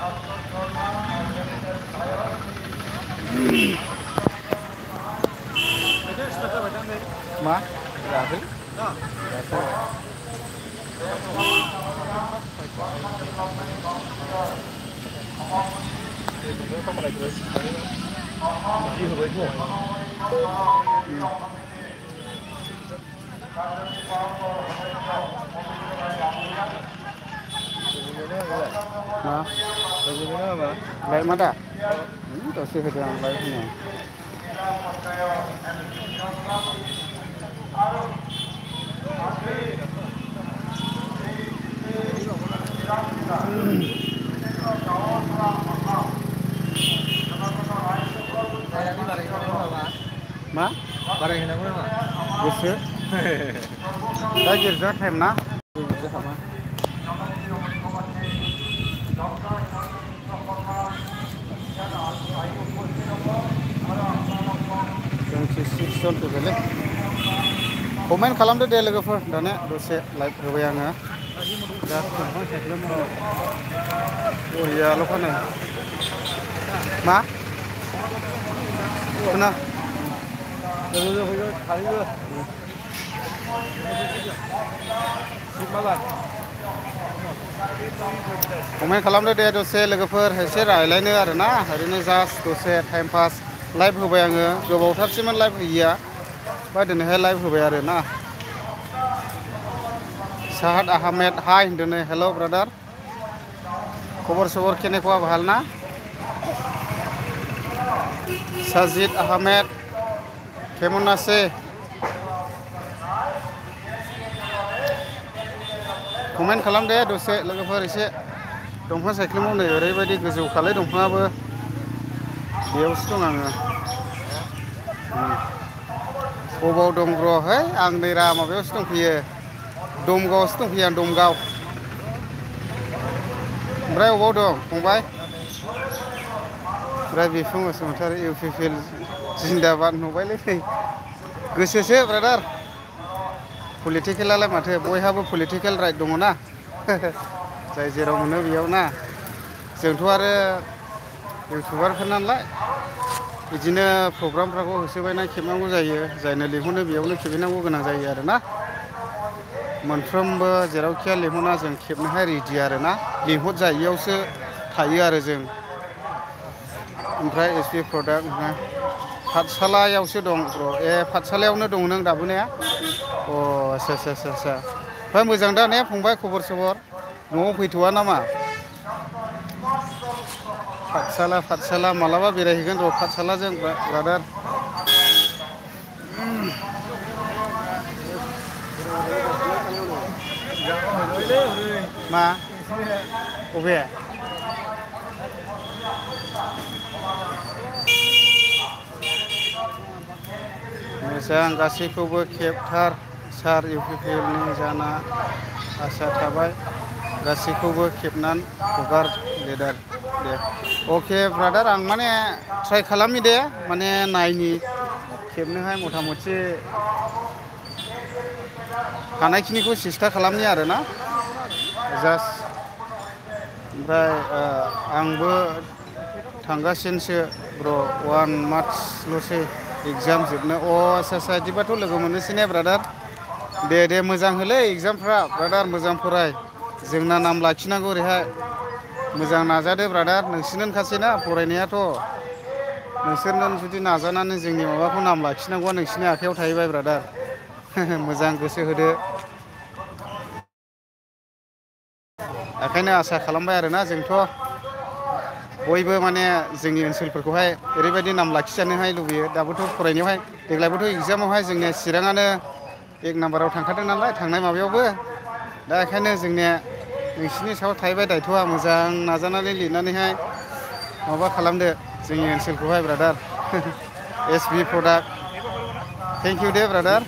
मा जायाखै मा लाइट मा दा दसे होदों आं लाइट होनो मा बारायहोनांगौ नामा गोसो दा गिर्जा टाइम ना गिर्जा हाबा 26 जन फैबायलै कमेन्ट खालामदो दे लोगोफोर दाने दसे लाइभ होबाय आङो दा दंफां सायख्लुम बरियाल' फानो मा खोना कमेन्ट खालामदो दे दसे लोगोफोर एसे रायलायनो आरोना ओरैनो जास्ट दसे टाइम पास लाइभ होबाय आङो गोबावथारसिमोन लाइभ होयिया बा दिनैहाय लाइभ होबाय आरोना साहाद आहमेद हाय होनदों हेल' ब्रादार खबर सबर केनेकुवा भाल ना साजिद आहमेद केमन आछे कमेन्ट खालामदे दसे लोगोफोर एसे दंफां सायख्लुमाव नै ओरैबायदि गोजौ खालाय दंफाङाबो बेयावसो दं आङो बबाव दं ब्र' है आं नै माबायावसो दंफैयो दमगावआवसो दंफैयो आं दमगाव ओमफ्राय अबाव दं फंबाय ओमफ्राय Biphung Basumatary U P P L जिन्दाबाद नुबायलै गोसोसो ब्रादार पलिटिकेलालाय माथो बयहाबो पलिटिकेल राइट दङ ना जाय जेराव मोनो बेयाव ना जोंथ' आरो इउटुबारफोर नालाय बिदिनो प्रग्रामफोरखौ होसोबायना खेबनांगौ जायो जायनो लिंहरनो बेयावनो खेबहैनांगौ गोनां जायो आरोना मोनफ्रोमबो जेरावखिया लिंहरना जों खेबनोहाय रेडि आरोना लिंहरजायैयावसो थायो आरो जों ओमफ्राय एस पि प्रडाक्ट पाठसालायावसो दं र' पाठसालायावनो दं नों दाबो ने अ आच्छा ओमफ्राय मोजां दा ने फंबाय खबर सबर न'आव फैथ'वा नामा पाठसाला मालाबा बेरायहैगोन र' पाठसालाजों ब्रादार मा अबे मोजां गासैखौबो खेबथार सार इउ पि पि एल नि जाना आसा थाबाय गासैखौबो खेबनानै हगार लिडार दे अके ब्रादार आं माने ट्राइ खालामनि दे माने नायनि खेबनोहाय मथा मथि हानायखिनिखौ सेस्था खालामनि आरोना जास्ट ओमफ्राय आंबो थांगासिनोसो ब्र' 1 मार्चल'सै एग्जाम जोबनो आच्छा बिदिबाथ' लोगो मोननोसै ने ब्रादार दे मोजां होलै एग्जामफ्रा ब्रादार मोजां फराय जोंना नाम लाखिनांगौ ओरैहाय मोजां नाजादो ब्रादार नोंसोरनोखासैना फरायनायाथ' नोंसोरनो जुदि नाजानानै जोंनि माबाखौ नाम लाखिनांगौआ नोंसोरनि आखायाव थाहैबाय ब्रादार मोजां गोसो होदो ओंखायनो आसा खालामबाय आरोना जोंथ' बयबो माने जोंनि ओनसोलफोरखौहाय ओरैबायदि नाम लाखिजानोहाय लुबैयो दाबोथ' फरायनायावहाय देग्लायबोथ' एग्जामावहाय जोंनिया चिराङानो 1 नाम्बाराव थांखादों नालाय थांनाय माबायावबो दा ओंखायनो जोंनिया नोंसिनि सायाव थाहैबाय दायथ'आ मोजां नाजानानै लिरनानैहाय माबा खालामदो जोंनि ओनसोलखौहाय brother S B product thank you the brother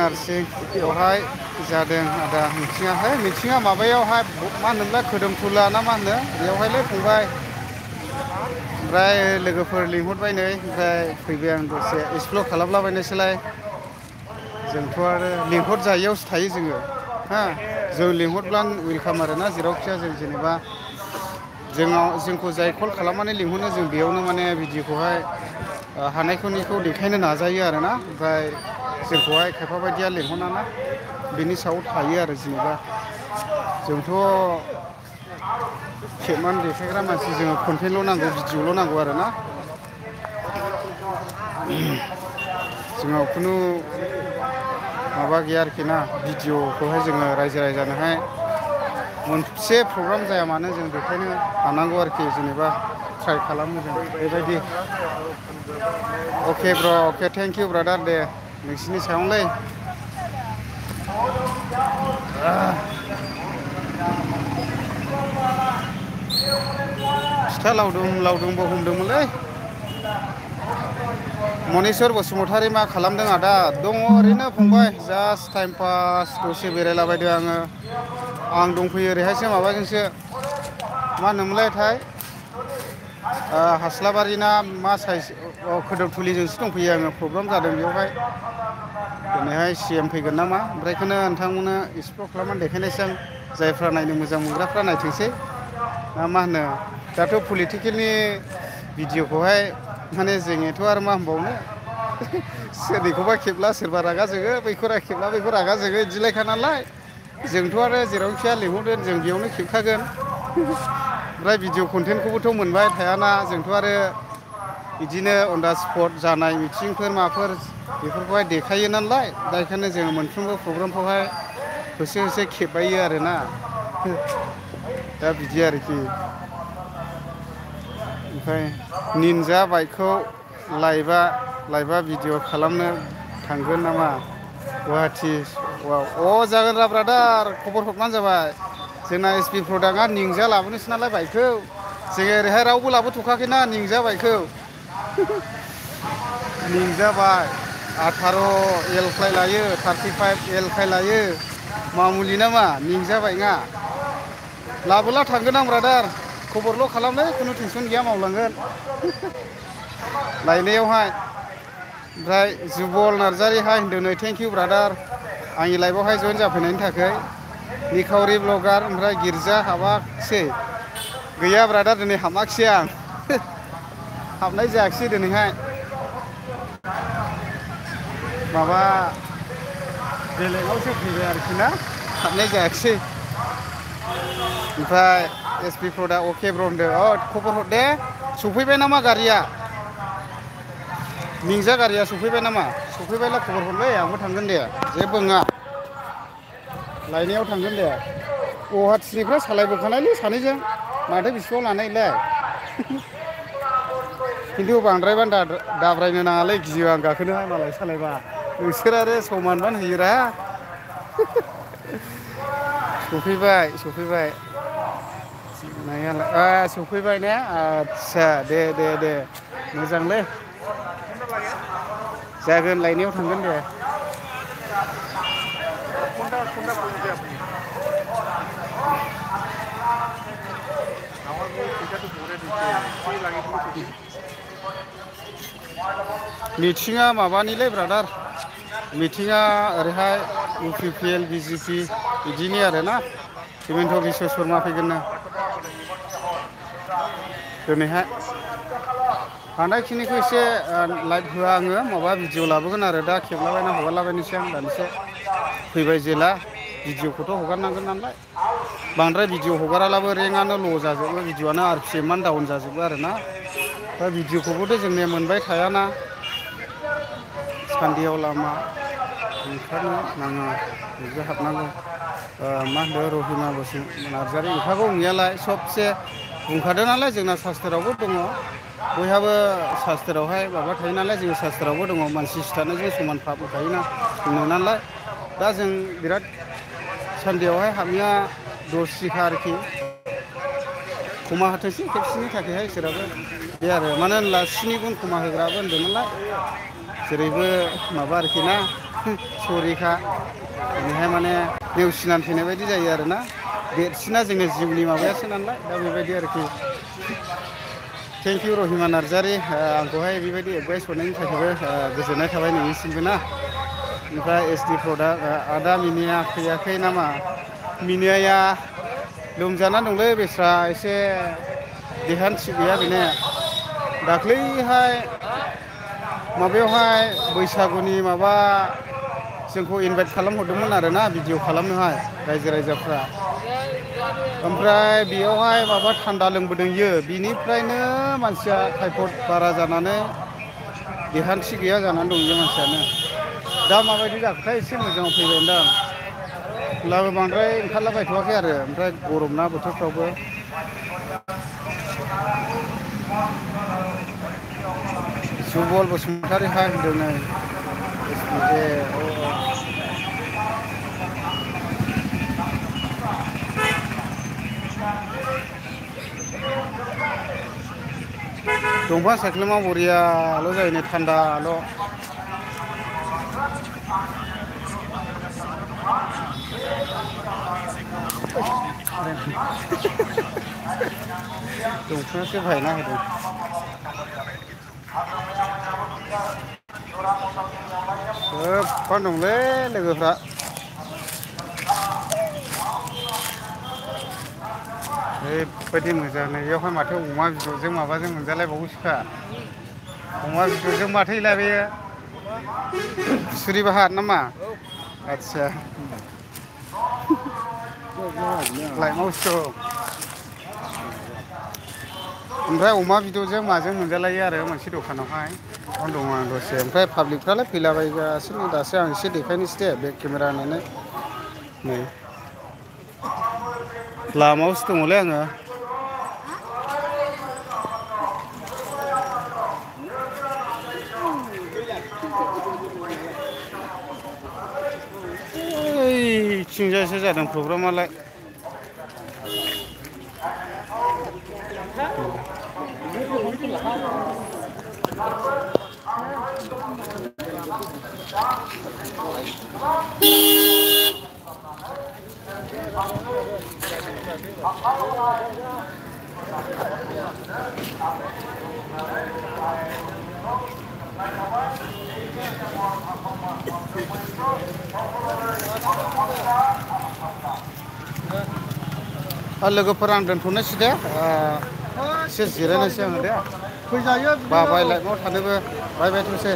नार्सिं बेवहाय जादों आदा मिथिङा माबायावहाय मा होनोमोनलाय खोदोमथुला ना मा होनो बेयावहायलै फंबाय ओमफ्राय लोगोफोर लिंहरबाय नै ओमफ्राय फैबाय आं दसे एक्सप्लर खालामलाबायनोसैलाय जोंथ' आरो लिंहरजायैयावसो थायो जोङो हा जों लिंहरब्ला वेलकाम आरोना जेरावखिया जों जेनेबा जोंखौ जाय कल खालामनानै लिंहरो जों बेयावनो माने भिडिअखौहाय हानायखिनिखौ देखायनो नाजायो आरोना ओमफ्राय जोंखौहाय खायफा बायदिया लिंहराना बिनि सायाव थायो आरो जेनेबा जोंथ' खेबनानै देखायग्रा मानसि जोङो कन्टेन्टल' नांगौ भिडिअ'ल' नांगौ आरोना जोंनाव खुनु माबा गैया आरोखि ना भिडिअ'खौहाय जोङो रायजो राजानोहाय मोनसे प्रग्राम जाया मानो जों देखायनो हानांगौ आरोखि जेनेबा ट्राइ खालामो जों बेबायदि अके ब्र' अके थेंक इउ ब्रादार दे नोंसिनि सायावलै फिथा लावदुमबो हमदोंमोनलै मनेस्वर बसुमतारी मा खालामदों आदा दङ ओरैनो फंबाय जास्ट टाइम पास दसे बेरायलाबायदों आं दंफैयो ओरैहायसो माबाजोंसो मा होनोमोनलायथाय हास्लाबारि ना मा साइज खोदोबथुलिजोंसो दंफैयो आङो प्रग्राम जादों बेवहाय दिनैहाय CM फैगोन नामा ओमफ्राय बेखौनो नोंथांमोननो एक्सप्लर खालामनानै देखायनायसै आं जायफ्रा नायनो मोजां मोनग्राफ्रा नायथोंसै ना मा होनो दाथ' पलिटिकेलनि भिडिअ'खौहाय माने जोङोथ' आरो मा होनबावनो सोरनिखौबा खेबला सोरबा रागा जोङो बैखौ खेबला बैखौ रागा जोङो बिदिलायखा नालाय जोंथ' आरो जेरावखिया लिंहरदों जों बेयावनो खेबखागोन ओमफ्राय भिडिअ कन्टेन्टखौबोथ' मोनबाय थायाना जोंथ' आरो बिदिनो अन दा स्पट जानाय मिथिंफोर माफोर बेफोरखौहाय देखायो नालाय दा बेखायनो जोङो मोनफ्रोमबो प्रग्रामखौहाय होसो होसो खेबबायो आरोना दा बिदि आरोखि ओमफ्राय निन्जा बाइकखौ लाइभा भिडिअ खालामनो थांगोन नामा गुवाहाटि जागोन रा ब्रादार खबर हरबानो जाबाय जोंना SP प्रडाक्टआ निंजा लाबोनोसै नालाय बाइकखौ जोङो ओरैहाय रावबो लाबोथ'खाखैना निंजा बाइकखौ निंजा बाइक 18 L खाय लायो 35 L खाय लायो मामुलि नामा निंजा बाइकआ लाबोला थांगोन आं ब्रादार खबरल' खालामलै खुनु टेनसन गैया मावलांगोन लायनायावहाय ओमफ्राय जुबल नार्जारि हाय होनदों नै थेंक इउ ब्रादार आंनि लाइफआवहाय जइन जाफैनायनि थाखाय निखावरि ब्लगार ओमफ्राय गिर्जा हाबाखिसै गैया ब्रादार दिनै हाबाखिसै आं हाबनाय जायाखिसै दिनैहाय माबा बेलेगावसो फैबाय आरोखि ना हाबनाय जायाखिसै ओमफ्राय SP प्रडाक्ट अके ब्र होनदों खबर हर दे सफैबाय नामा गारिया निंजा गारिया सफैबाय नामा सफैबायला खबर हरलै आंबो थांगोन दे जेबो नङा लायनायाव थांगोन दे गुवाहाटिनिफ्राय सालायबोखानायलै सानैजों माथो बेसेबां लानायलाय खिन्थु बांद्रायबानो दाब्रायनो नाङालै गियो आं गाखोनोहाय मालाय सालायबा नोंसोर आरो समानबानो होयोरा सफैबाय नायालाय सफैबाय ने आदसा दे मोजांलै जागोन लायनायाव थांगोन दे मिटिङा माबानिलै ब्रादार मिटिङा ओरैहाय UPPL BJP बिदिनि आरोना हिमन्त बिश्व शर्मा फैगोननो दिनैहाय हानायखिनिखौ एसे लाइभ होआ आङो माबा भिडिअ लाबोगोन आरो दा खेबलाबायना हगारलाबायनोसै आं दानसे फैबाय जेला भिडिअखौथ' हगारनांगोन नालाय बांद्राय भिडिअ हगारालाबो रेंकआनो ल' जाजोबो भिडिअआनो RPMआनो डाउन जाजोबो आरोना दा भिडिअखौबोथ' जोंनिया मोनबाय थायाना सान्देआव लामा ओंखारनो नाङा बिदि हाबनांगौ मा होनदों रहिमा नार्जारि ओंखारगौ नंनायालाय सबसे बुंखादों नालाय जोंना सास्त्रावबो दङ बयहाबो सास्त्रावहाय माबा थायो नालाय जोङो सास्त्रावबो दङ मानसि सिथारनायजों समान पाप होखायोना बुङो नालाय दा जों बिराद सान्देआवहाय हाबनाया दसिखा आरोखि खमा होथोंसै खेबसेनि थाखायहाय इसोराबो बे आरो मानो होनब्ला 7 गुन खमा होग्राबो होनदों नालाय जेरैबो माबा आरोखि ना सरिखा बेहाय माने नेवसिनानै फैनाय बायदि जायो आरोना देरसिना जोङो जिउनि माबायासो नालाय दा बेबायदि आरोखि थेंक इउ रहिमा नार्जारि आंखौहाय बेबायदि एडभाइस हरनायनि थाखायबो गोजोननाय थाबाय नोंनिसिमबो ना ओमफ्राय SD प्रडाक्ट आदा मिनिया फैयाखै नामा मिनियाया लोमजाना दंलै बेस्रा एसे देहानो थिग गैया बेनो दाख्लैहाय माबायावहाय बैसागुनि माबा जोंखौ इनभाइट खालामहरदोंमोन आरोना भिडिअ' खालामनोहाय रायजो राजाफ्रा ओमफ्राय बेयावहाय माबा थान्दा लोंबोदों इयो बिनिफ्रायनो मानसिया टाइफड बारा जानानै देहानो थिग गैया जानानै दं इयो मानसियानो दा माबायदि जाखोथाय एसे मोजाङाव फैबायदां होमब्लाबो बांद्राय ओंखारलाबायथ'वाखै आरो ओमफ्राय गरम ना बोथोरफ्रावबो सुबल बसुमतारी हाय होनदों नै दंफां सायख्लुमा बरियाल' जायो नै थान्दाल' दंफांसो बायना होदों गोबां दंलै लोगोफ्रा ओरैबायदि मोजां नै बेयावहाय माथो अमा बिबुजों माबाजों मोनजालायबावोसोखा अमा बिबुजों माथो इला बेयो सुरिबाहार नामा आदसा लाइमआवसो दं ओमफ्राय अमा बिदौजों माजों मोनजालायो आरो मोनसे दखानावहाय दङ आं दसे ओमफ्राय पाब्लिकफ्रालाय फैलाबायगासिनो दासो आं एसे देखायनोसै दे बेक केमेरा होनानै नै लामायावसो दङलै आङो ओइथिंजायसो जादों प्रग्रामालाय लोगोफोर आं दोनथ'नोसै दे एसे जिरायनोसै आङो दे फैजायो बाबाय लाइफआव थानोबो बाय बाय थोंसै